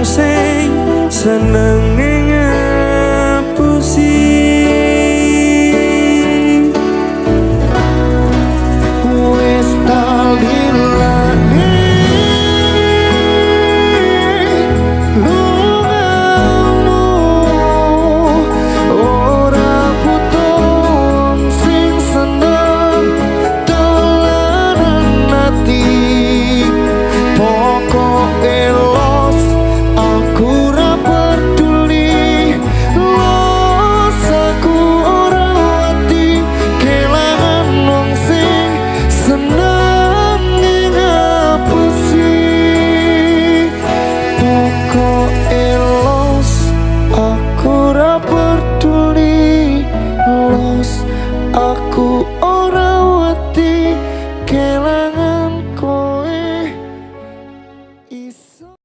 wong sing seneng ngapusi. Wis tak lilani lungamu, ora butuh wong sing seneng dolanan ati. Pokoke los, aku ora peduli. Los, aku ora wedi kelangan wong sing seneng ngapusi. Pokoke los, aku ora peduli. Los, aku ora wedi kelangan kowe iso.